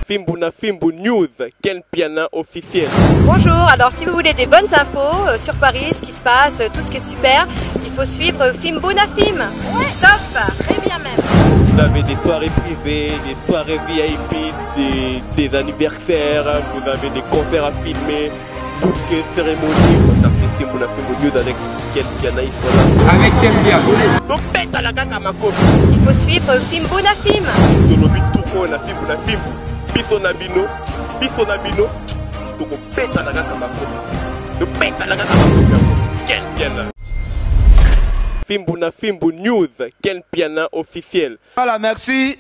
Fimbu na Fimbu News, Ken Piana officiel. Bonjour, alors si vous voulez des bonnes infos sur Paris, ce qui se passe, tout ce qui est super, il faut suivre Fimbu na Fim. Ouais, top, très bien même. Vous avez des soirées privées, des soirées VIP, des anniversaires, vous avez des concerts à filmer, tout ce qui est cérémonie. Contactez Fimbu na Fimbu News avec Ken Piana, ils sont là. Avec Ken Piana. Donc, bête à la kaka makofi. Il faut suivre Fimbu na Fim. Tolobi tout oyo na Fimbu na Fimbu. Biso na bino, biso na bino, tokobeta na kaka makofi. Tobeta na kaka makofi yango. Ken Piana. Fimbu na Fimbu News, Ken Piana officiel. Voilà, merci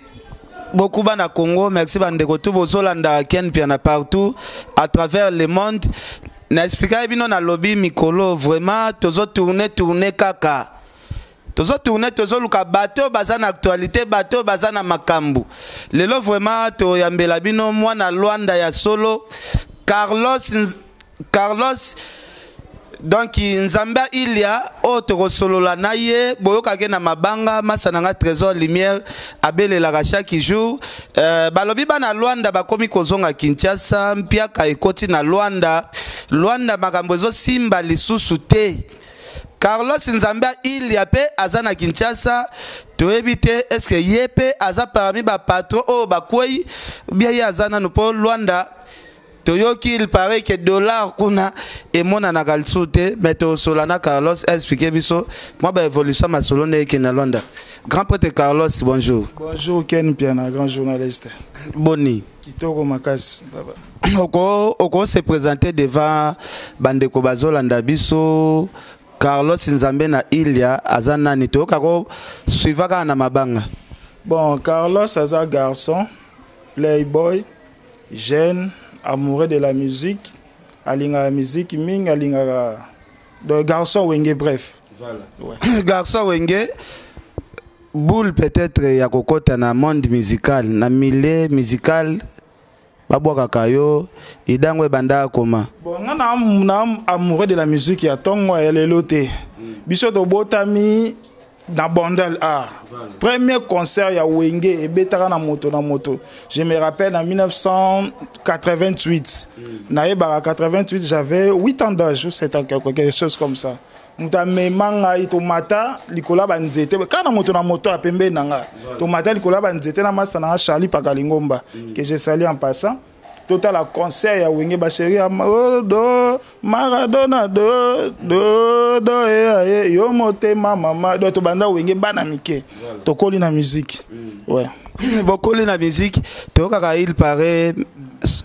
beaucoup bana Congo, merci bandeko tout bozolanda Ken Piana partout à travers le monde. Na expliquer bino na lobby mikolo vraiment tozo tourner tourner kaka. Tozo tourner tozo luka bateau baza na actualité, bateau baza na makambu. Lelo vraiment to yambela bino mwana Luanda ya solo Carlos donc Nzamba Ilia oyo tokosolola na ye boyokake na mabanga masa na nga Trésor Lumière abelelaka chaque jour. Balobi bana Luanda bakomi kozonga Kinshasa, mpiaka ekoti na Luanda. Luanda makambo ezosimba lisusu te. Carlos Nzamba Ilia pe aza na Kinshasa, toyebi te est-ce que ye pe aza parmi ba patron oyo bakwei bien ye aza nanu po Luanda. Toyoki il paraît que dollar kuna emonanaka lisusu te, mais tosola na Carlos expliquer biso moi ba évolution masolo ndenge ekende na Luanda. Grand prêtre Carlos, bonjour. Bonjour Ken Piana, grand journaliste. Boni. Kitoko makasi, baba. Oko se présenter devant bandeko bazolanda biso. Carlos Nzambe na Ilia aza nani? Toyoka ko suiva kaka na mabanga. Bon, Carlos aza garçon, playboy, jeune, amoureux de la musique, alingaka musique mingi, alingaka donc garçon wenge, bref. Voilà. Ouais. Garçon wenge, boule peut-être ya kokota na monde musical, na milieu musical, babwakaka yo, idango ebanda koma. Bon, nga na amoureux de la musique ya tongo ya lelo te. Biso tobotami na Bandal A. Voilà. Premier concert ya Wenge ebetaka na moto na moto. Je me rappelle en 1988. Nayebaka 88, j'avais 8 ans d'âge ou 7 ans, quelque chose comme ça. Moto amema ngai tomata likolo ya banzete, kaka na moto na moto ya pembeni na nga. Voilà. Tomata likolo ya banzete na master na nga Charlie Pakalingomba, que je salue en passant. Total a concert ya Wenge ba chéri ya oh, do Maradona do do do eh, eh, yo motema mama do tobanda Wenge bana mike. Voilà. Tokoli na musique. Ouais. Bokoli na musique, tokaka il paraît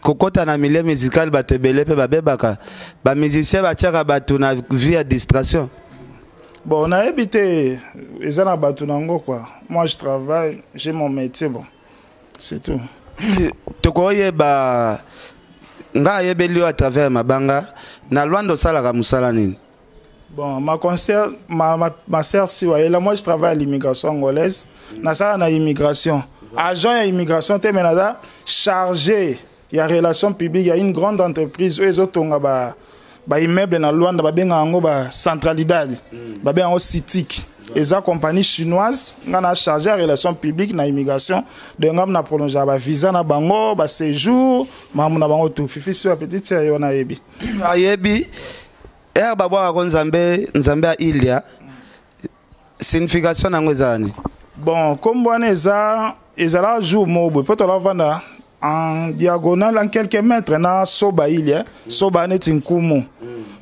kokota na milieu musical bato ebele pe babebaka. Ba musiciens batiaka bato na vie ya distraction. Bon, nayebi te eza na bato nango quoi. Moi je travaille, j'ai mon métier bon. C'est tout. Tokoyeba nga ayebeli yo à travers mabanga na Luanda osalaka mosala nini? Bon, ma concert, ma, ma, ma sœur Siwa, et là, moi je travaille à l'immigration angolaise. Na sala na immigration. Agent ya immigration te menada chargé ya relations publiques, il y a une grande entreprise oyo ezotonga ba immeuble na Luanda, ba benga yango ba centralidade. Ba benga yango Citic. Eza compagnie chinoise, nga na chargé ya relations publiques na immigration. Donc nga na prolonger ba visa na bango, ba séjour, mamu na bango tout. Fifi Siwa petite sœur yo na yebi. Ayebi. Er ba bwaka ko Nzambe, Nzambe ya Ilia. Signification nango eza nini? Bon, kombo wana eza ezala jour moko boye, po tola vanda en diagonale en quelques mètres na soba Ilia, soba neti nkumu.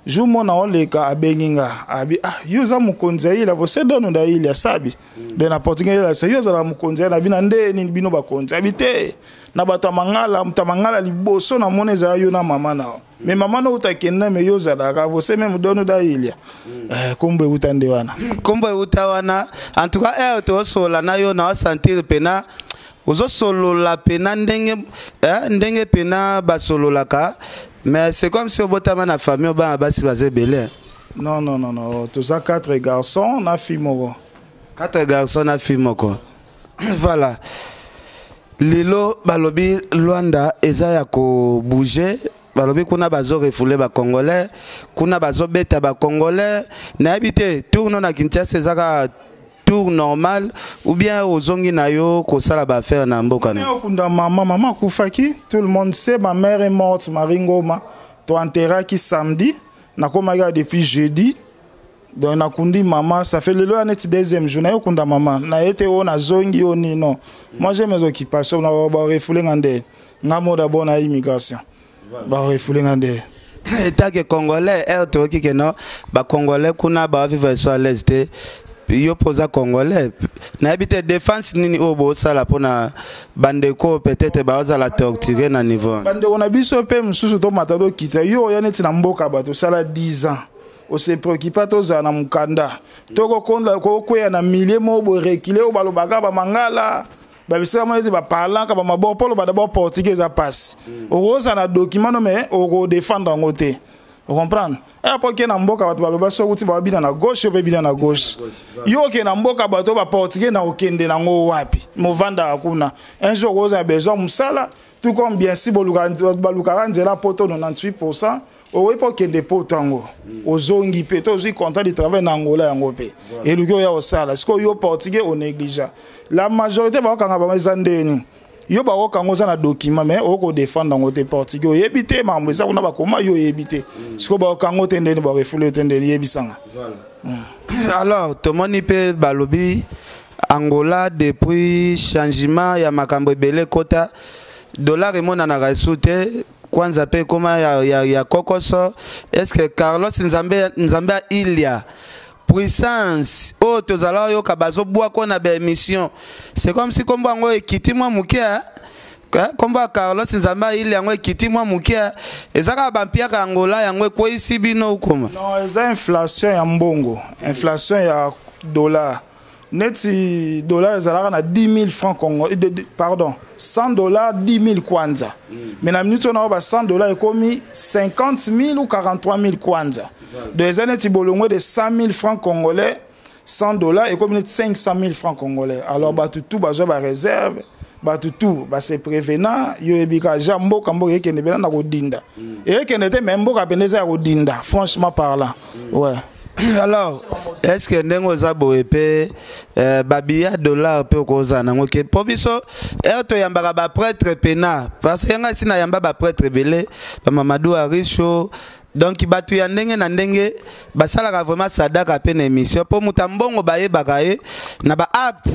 Jour moko na oleka abengi nga, abi ah yo za mokonzi ya Ilia, você dono da Ilia sabi. De na portugais Ilia, se yo za mokonzi ya na bina nde nini bino bakonzi. Abi te na bato ya mangala, moto ya mangala liboso na mona ezala yo na mama na yo. Mais maman na uta kenda mais yo zalaka, você même dono da Ilia. Kombo euta nde wana. Kombo euta wana. En tout cas, tosola na yo na sentir pena. Ozosolola pena ndenge pena basololaka, mais c'est comme si obotama na famille bana basi baza ebele. Non, non, non, non, toza 4 garçons na fille moko. 4 garçons na fille moko. Voilà. Lelo balobi Luanda eza ya ko bouger, balobi kuna bazo refouler ba Congolais, kuna bazo beta ba Congolais. Nayebi te tourno na Kinshasa ezaka Tour normal ou bien ozongi na yo kosala ba affaire na mboka na? Okunda mama, mama akufaki, tout le monde sait, ma mère est morte, Marie Ngoma. To enterraki samedi, nakomaki awa depuis jeudi. Donc nakundi mama, ça fait lelo ya neti deuxième jour, naye okunda mama. Naye te oyo nazongi oyo nini, non. Moi j'ai mes occupations, na ba refoulé nga nde. Nga mo d'abord na immigration. Ba refoulé nga nde. État que congolais, air toyoki ke no bacongolais kuna bavivre so à l'aise te. Yo mpo oza congolais, nayebi te défense nini oyo bosala mpona bandeko peut-être baozala torture na niveau. Bandeko na biso mpe mosusu tomata tokita. Yo oya neti na mboka bato osala 10 ans, ose préoccupa tozala na mokanda, tokokonda kokweya na milieu moko boye rekile oyo balobaka bamangala babisaka moko ete baparlanka bamaboko mpo oloba d'abord portugais eza mpasi. Okozala na document no mais okodefendre yango te, ocomprendre? Aya mpo oke na mboka bato baloba soki kuti babina na gauche, yo mpe bina na gauche. Yo oke na mboka bato oyo baportugais na okende nango wapi? Movandaka kuna, un jour okozala besoin mosala, tout comme bien si balukaka nzela poto 98. Okoki mpo okende poto yango, ozongi mpe to ozwi contrat de travail na Angola yango mpe eluki oya kosala. Sikoyo yo portugais onégligea la majorité, bakokanga bango. Eza ndeni yo bakokanga, oza na document mais okodefendre yango te, portugais oyebi te, makambo eza kuna bakoma yo oyebi te. Sikoyo bakokanga yo te ndeni, barefule yo te ndeni, yebisanga. Alors tomoni mpe balobi Angola depuis changement ya makambo ebele ekota, dollar emonanaka esu te, kwanza mpe ekoma ya kokoso. Est ce que Carlos Nzambe, Nzambe ya Ilia puissance oyo tozala oyoka bazobwako na baémission, c'est comme si kombo yango ekiti mwa moke, kombo ya Carlos Nzambe ayili yango ekiti mwa moke, eza kaka bampiaka ya Angola yango ekweyisi bino okoma? Non, eza inflation ya mbongo, inflation ya dollar. Neti dollar ezalaka na 10 000 francs congo, pardon, 100 $ 10 000 kwanza. Mais na minute oyo na ba 100 $ ekomi 50 000 ou 43 000 kwanza. Donc eza neti bolongo de 100 000 francs congolais, 100 $ ekomi neti 500 000 francs congolais. Alors bato tu bazwa baréserve, bato tu base prévenant. Yo oyebi kaka ja mboka, mboka ekende mpena na kodinda, ekende te, mais mboka pene eza ya kodinda, franchement parlant, ouais. Alors est ce que ndenge oza boye mpe babiya dollar mpe okozala nango ke mpo biso ere toyambaka baprêtre pena, parce que ngai si nayamba baprêtre ebele, bamamadou Arisho, donc bato ya ndenge na ndenge basalaka vraiment sadaka mpe na émission, mpo moto ya mbongo bayebaka ye na baacte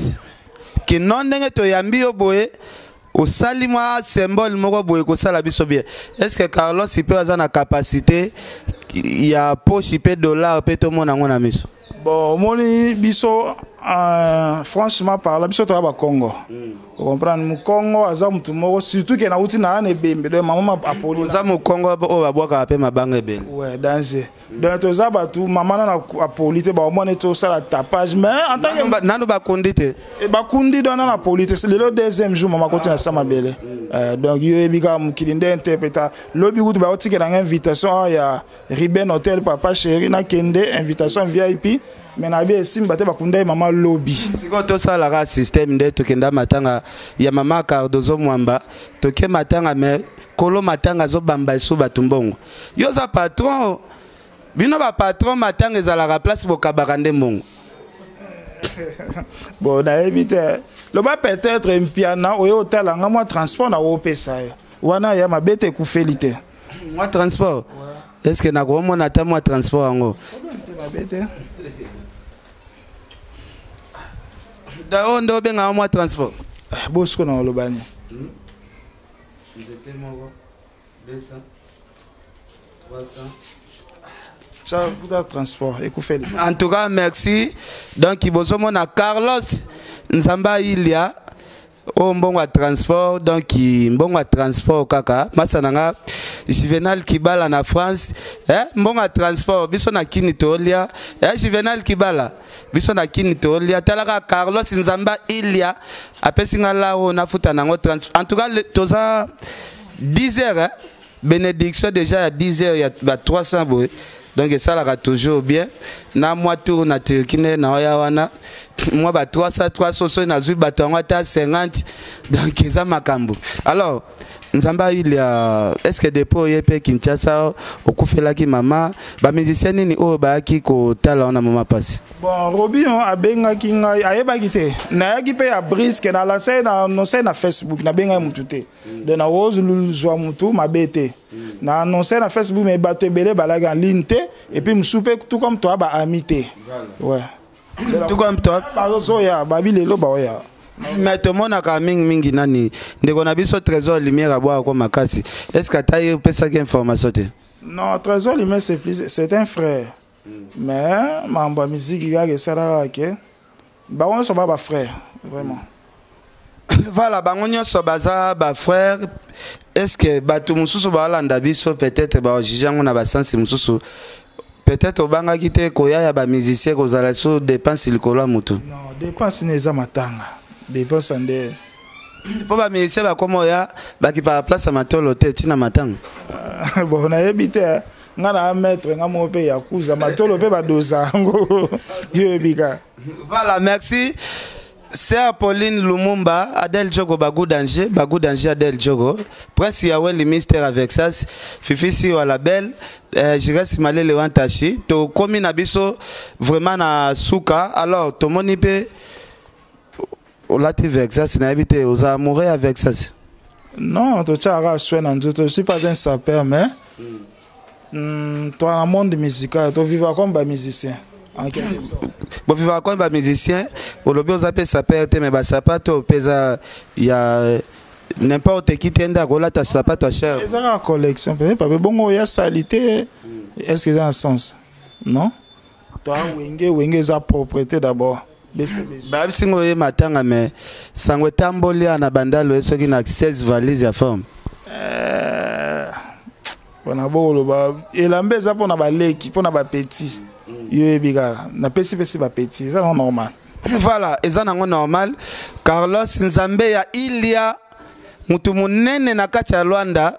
kino ndenge toyambi yo boye, osali mwa symbole moko boye kosala biso bien. Est ce que Carlos mpe aza na capacité ya poche mpe dollar mpe tomona yango na miso? Bon, omoni biso, franchement parla, biso toya bakongo, ocomprendre? Mokongo aza motu moko, surtout ke nauti na ana ebembe, donc mama apoli. Oza mokongo oyo babwakaka mpe mabanga ebele. Ouais, danger. Donc toza bato mama nana apoli te, baomona ete osala tapage, mais en tant que Nanu bakundi te. Bakundi, donc nana apoli te. Lelo deuxième jour mama koti na sa mabele. Donc yo oyebi kaka mokili nde interpreta. Lobi kutu baotikela nga invitation awa ya Ruben Hotel, papa chéri, nakende invitation VIP, mais nayebi esimba te, bakunda ye mama lobi. Sikoyo tosalaka système nde tokenda matanga ya mama Cardozo Mwamba, toke matanga, mais kolo matanga azobamba esu bato mbongo. Yo oza patron, bino bapatron, matanga ezalaka place bokabaka nde mbongo. Bon, nayebi te, loba peut-être mpiana oyo otala nga mwa transport na opesa yo wana ya mabe te, ekufeli te. Mwa transport, est ce que nakomona ata mwa transport yango? Mabe te. Da oyo nde obengaka mwa transport? Bosiko na oloba nini? Nzete moko 200, 300. Ça kuta transport ekufeli. En tout cas merci. Donc bozomona Carlos Nzambe Ilia oyo mbongo ya transport, donc mbongo ya transport kaka. Masa na nga Juvenal Kibala na France, mbongo ya transport, biso na kini tolia, Juvenal Kibala, biso na kini tolia. Talaka Carlos Nzamba Ilia apesi nga lao nafuta nango transport. En tout cas toza 10 heures, bénédiction déjà ya 10 heures ya ba 300 boye. Donc esalaka toujours bien na mwa tour na Turquie nde naoya wana mwa ba 300 300 soki nazwi bato yango ata 50, donc eza makambo. Alors Nzambe ayilia, est ce que depuis oye mpe Kinshasa, okufelaki mama, bamusicien nini oyo bayaki kotala wana mama mpasi? Bon, Robinho abengaki ngai, ayebaki te nayaki mpe ya briske na lance na annonce na Facebook. Nabengaki mutu te, donc nakozwa mutu mabe te. Na annonce na Facebook, mais bato ebele balaki en ligne te. Et puis mosusu mpe, tout comme toa baami te, ouais. Tout comme toi. Bazoya babi lelo baoya. Mais tomonaka mingimingi nani, ndeko na biso Trésor Lumière abwaka ko makasi. Est ce que ata ye opesaki information te? Non, Trésor Lumière, c'est plus, c'est un frère, mais mambo ya miziki kaka esalaka ke bango nyonso ba bafrère vraiment. Voilà, bango nyonso baza bafrère. Est ce que bato mosusu baolanda biso, peut-être baojuge yango na basansi mosusu, peut-être obangaki te koya ya bamusicien kozala so dépense likolo ya motu? Non, dépense ne eza matanga, dépense nde. Mpo bamusicien bakoma oya, bakipaka place ya matolo te ntina matanga. Bon, nayebi te. Nga na maître nga moko mpe yakuza matolo mpe badoza yango, yo yebi ka. Voilà, merci. Sœur Pauline Lumumba, Adèle Djogo, Bagou Danger, Bagou Danger, Adèle Djogo, Prince Yaweli, Mister avec ça, Fifi Siwa la belle, Jires Malele Wantashi, to komi na biso vraiment na suka. Alors, tomoni pe olati Vexas, nayebi te oza amoureux avec ça? Non, totiaka soin na nzoto. Je suis pas un sapeur, mais toa na monde musical, tovivaka comme bamusicien en quelque sorte. Bovivaka comme bamusicien. Olobi oza mpe sapeur te, mais basapato mpe eza ya n'importe qui te nde akolata sapato ya cher. Eza kaka collection peut pape bongo oya sali te. Est ce que eza na sens? Non, toa Wenge. Wenge eza propreté d'abord, BCBG. Bayebisinga oye matanga, mais sango etamboli ya na bandalo ye soki na 16 valise ya forme. Mpona bokoloba elamba eza mpona baleki, mpona bapeti, yo yebi kaka napesi bapeti, eza nango normal. Voilà, eza nango normal. Carlos Nzambe ya Ilia, mutu monene na kati ya Lwanda.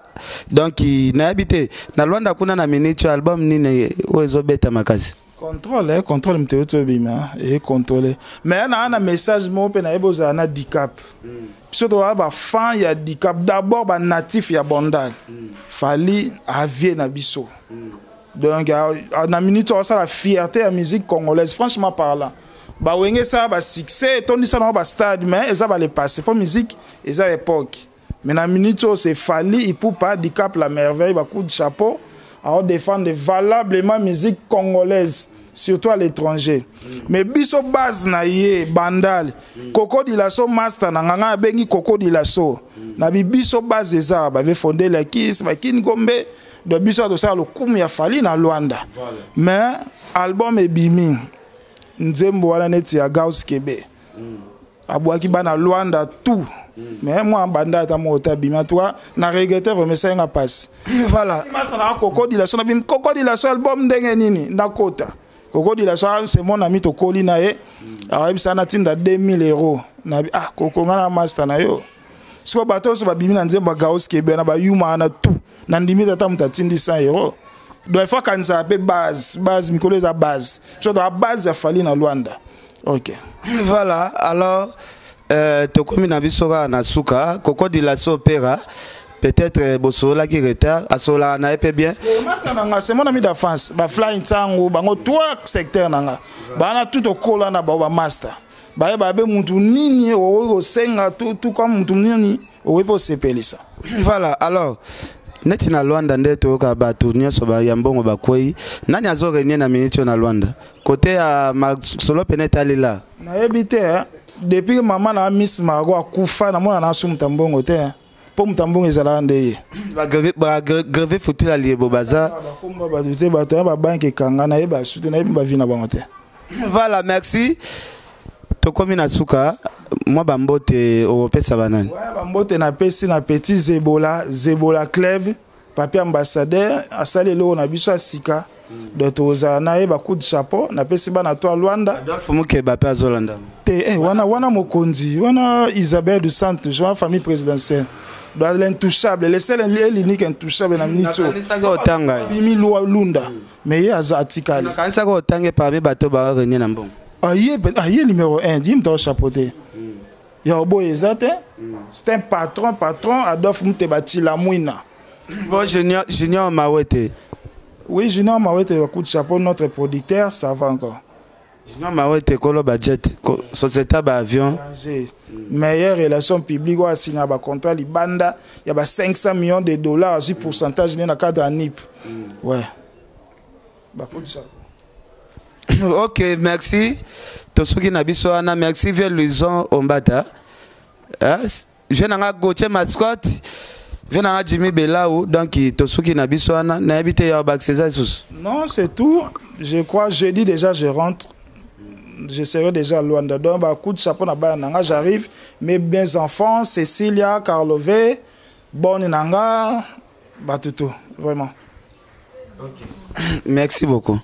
Donc nayebi te na Lwanda kuna na minute album nini oyo ezobeta makasi? Contrôle, eh, contrôle moto euti obima econtrôle. Mais naa na message moko mpe nayebi ozala na Dicap. Biso toza bafan ya Dicap d'abord, banatif ya Bandal. Fally avie na biso, donc na minute osala fierté ya musique congolaise. Franchement parlant, bawenge esala basuccès, etondisa nango bastade, mais eza bale passé mpo musique eza époque. Mais na minute oyo, c'est Fally Ipupa, Dicap la Merveille. Bacoup de chapeau, aodéfendre valablement musique congolaise, surtout à l'étranger. Mais biso base na ye Bandal, Koko Dilaso, master na nga, nga abengi Koko Dilaso na bi. Biso base eza bave fondé la kis bakini gombe. Donc biso tosala lokumu ya Fally na Lwanda. Mais album ebimi, nzembo wana neti ya Gaus Kebe abwaki bana Lwanda tout, mais moi banda ata moko te abimi. En tout cas, na regrette vraiment, esalinga mpasi. Masa na Koko Dilaso na bimi. Koko Dilaso, album ndenge nini nakota? Koko Dilaso, c'est mon ami, tokoli na ye. Ayebisa natinda 2000 euros na ah Koko, nga na master na yo. Sikoyo bato nyonso babimi na nzembo ya Gaos Kebe na bayuma wana tout, nandimi tata moto atindi 100 euros. Donc il faut akanisaka mpe base. Base mikolo eza base, so toa base ya Fally na Lwanda, ok. Voilà, alors tokomi na biso kaka na suka. Koko Dilaso Opera, peut-être bosololaki retard, asololaka na ye mpe bien. Master na nga, c'est mon ami d'enfance. Bafly ntango bango trois secteur na nga bana tout okola na bao bamaster, bayeba be mutu nini okoki kosenga, tout comme mutu nini okoki mpe osepelisa. Voilà, alors neti na Lwanda nde toyoka bato nyonso ya mbongo bakwei. Nani azorenie na minute oyo na Lwanda kote ya masolo pene etalela? Nayebi te. Depuis mama na Miss Margo akufa, namona na asu moto ya mbongo te, mpo moto ya mbongo ezalaka nde ye. Bagreve futila liebo baza. Bakomba bato te, bato ya babanke ekanga, nayeba asu te, nayebi bavi na bango te. Voilà, merci. Tokomi na suka. Mwa bambote okopesa banani? Ouais, bambote napesi na petit Zebola, Zebola Club, papi ambassadeur asali eloko na biso ya sika. Donc tozala na ye, bacoup de chapeau napesi bana to ya Lwanda. Adolphe Mukeba mpe azolanda. Te, eh, wana wana mokonzi wana Isabelle du Santos, wana famille présidentielle. Donc l'intouchable, le seul et l'unique intouchable na minute oyo. Nakanisaki otanga ye. Bimi Lunda, mais ye aza atikali. Nakanisaki otange parmi bato barenye na mbongo. Ah, ye, ah, ye numéro 1, ye moto achapeauté. Ya oboye eza te. C'est un patron, patron Adolphe Muteba Tshila Mwina. Bon, Junior, Junior Mawete. Oui, Junior Mawete, coup de chapeau, notre producteur, ça va encore. Junior Mawete, kolo budget, société ba avion. Danger. Meilleure relation publique oyo asinya bacontrat libanda ya ba 500 millions de dollars, azwi pourcentage ne na cadre ya NIP. Ouais, bacoup de chapeau. Ok, merci. Tosuki na biso wana. Merci, vieux Luison Ombata. Vieux nanga Gauthier Mascotte, vieux nanga Jimmy Belau. Donc tosuki na biso wana, nayebi te ya bakisa eza lisusu. Non, c'est tout. Je crois jeudi déjà je rentre. Je serai déjà à Luanda. Donc, bah, coup de chapeau na bana nanga, j'arrive. Mes mes enfants, Cecilia, Carlove, Bonne nanga, bah, tout, tout, vraiment. Merci beaucoup.